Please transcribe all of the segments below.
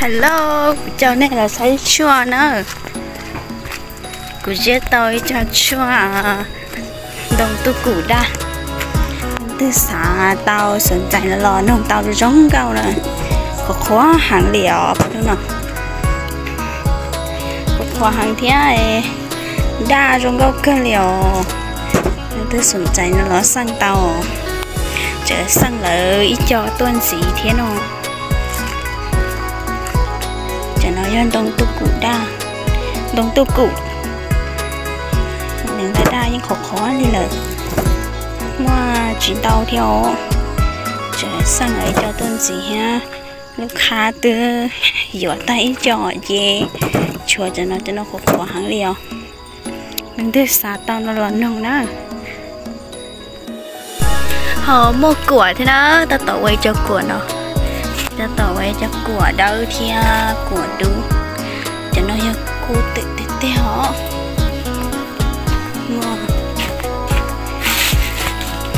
Hello, kuv coj nej los saib tshuaj na. Kuv ziab tau ib co tshuaj ntoo tuj kum daj. Leej twg xav tau xom ntxais no los noog tau zoo nkauj na. Qhuav qhuav heev li os, pab no. Qhuav qhuav heev thiab daj zoo nkauj kawg li os. Leej twg xom ntxais no los xeej tau, tseem xeej lawv ib co tuaj ntxiv thiab no. Cov no yog ntoo tuj kum daj, ntoo tuj kum. Nws ntawm daj yeej qhuav qhuav li lawm, muaj tsis ntau thiab os. Tseem xeej lawv ib co tuaj ntxiv thiab. Lub khab twb yuav tag ib co ces tshuav cov no, cov no qhuav qhuav heev li os. Leej twg xav tau no los noog na. Ho muaj kuam thiab na, tab tom ua ib co kuam no, tab tom ua ib co kuam dawb thiab kuam dub. Cov no yog kub twm tiag tiag os. Muaj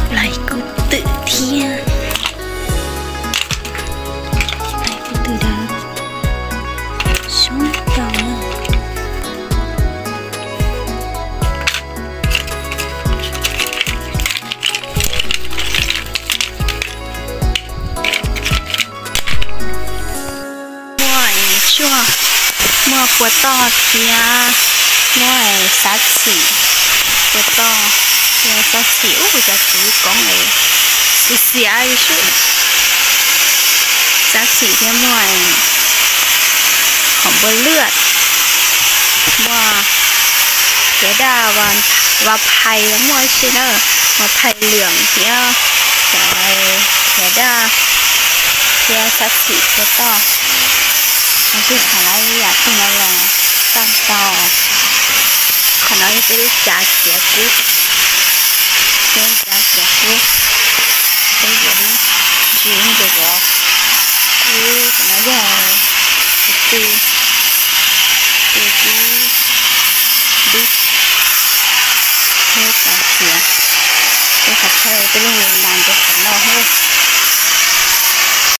plaib kub twm thiab. Plaib kub twm dawb, sub rau na. Muaj tshuaj, muaj pua toj thiab muaj xav txhim, pua toj thiab xav txhim. Ub, cov txiv koob es xiav xiav li sub. Xav txhim thiab muaj qhov npua lwj, muaj hiav daj, vas phais los muaj ib si na, vas phais lwm thiab cov hiav daj thiab xav txhim pua toj. Leej twg xav tau yam twg no los xeej tau. Qhov no yog peb lub cav txiav kub, peb lub cav txiav kub, peb yuav ntsis ntsis os. Kub qhov no yog tw, tw kub dub, peb cav txiav, peb qhov chaw peb lub nus nas ntawd qhov no thiab.